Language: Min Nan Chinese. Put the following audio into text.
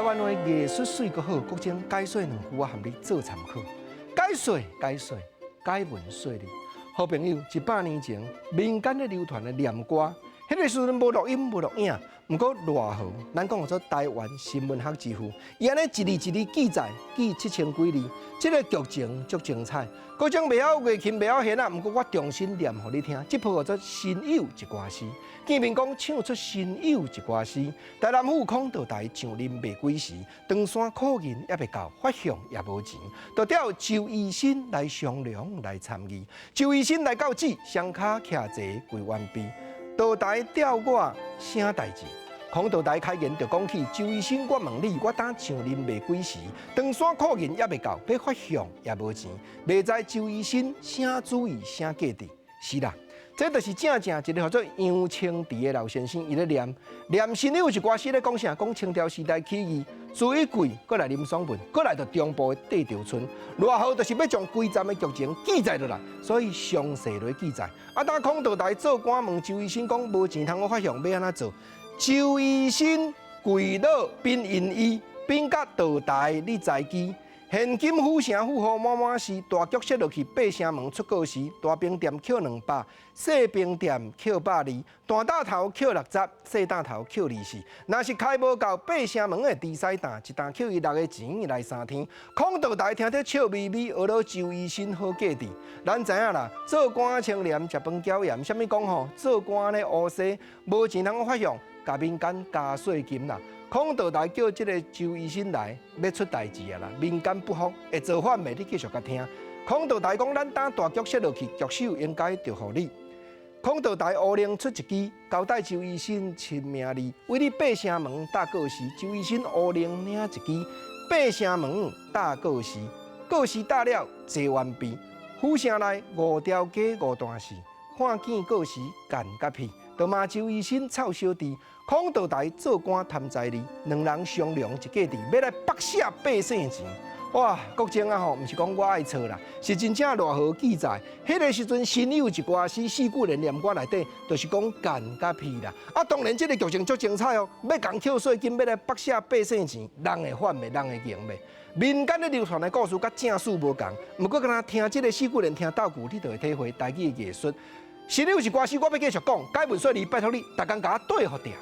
台灣話藝術媠閣好，國政解說兩句，我含你做參考。解說解說解文說理，好朋友，100年前民間咧流傳的念歌，彼個時陣無錄音無錄影，毋過賴和，咱講叫做台灣新文學之父，伊按呢一字一字記載，記7000幾字，這个劇情足精彩。國政袂曉樂琴，袂曉弦啊，毋過我重新念予你聽，這部叫做《新友一歌詩》。見面講唱出新友一歌詩，台南府孔道台上任袂幾時，長山苦銀猶未到，發饷也無錢，就調周醫生來商量來參議。周醫生來到此，雙跤徛坐跪完畢，道台調我啥代誌？孔道台開言就講起，周醫生，我問你，我當上任袂幾時，長山苦銀猶未到，欲發饷也無錢，袂知周醫生啥主意啥計佇？是啦，這就是正正一个叫做楊清池的老先生，伊咧念念新有一歌詩咧講啥？講清朝時代起義，朱一貴閣來林爽文，閣來到中部的綴潮村，賴和就是欲將規站的劇情記載落來，所以詳細來記載。啊，當孔道台做官問周醫生講無錢通好發饷，欲按怎做？周醫生跪落稟引醫，稟佮道台你知機。現今府城富豪滿滿是，大局設落去八城門出告示，大兵店扣200，細兵店扣120，大擔頭扣60，細擔頭扣20。若是開無夠八城門的豬屎擔，一擔扣伊六个錢來三天。孔道台聽著笑眯眯，呵咾周醫生好計佇。咱知影啦，做官清廉，食飯繳鹽，啥物講吼？做官咧烏西，無錢通發饷，共民間加稅金啦。孔道台叫這个周醫生來，欲出代誌啊啦！民間不服，會造反袂？你繼續共聽。孔道台講，咱當大局設落去，局首應該著予你。孔道台烏龍出一支，交代周醫生親命字，為你八城門打告示。周醫生烏龍領一支，八城門打告示，告示打了坐完畢。府城內五條街五段市，看見告示幹甲屁，就罵周醫生臭小弟。孔道台做官貪財利，兩人商量一計佇，欲來縛寫百姓錢。哇，國政啊吼，毋是講我愛錯啦，是真正賴和記載。彼个時陣新有一歌詩四句連念歌內底，就是講幹佮屁啦。啊，當然這个劇情足精彩哦，欲共扣稅金，欲來縛寫百姓錢，人會反袂？人會贏袂？民間咧流傳的故事佮正史無仝，毋過敢若聽這个四句連聽鬥句，你就會體會台語的藝術。新有一歌詩，我欲繼續講，解文說理，拜託你，逐工共我對予定。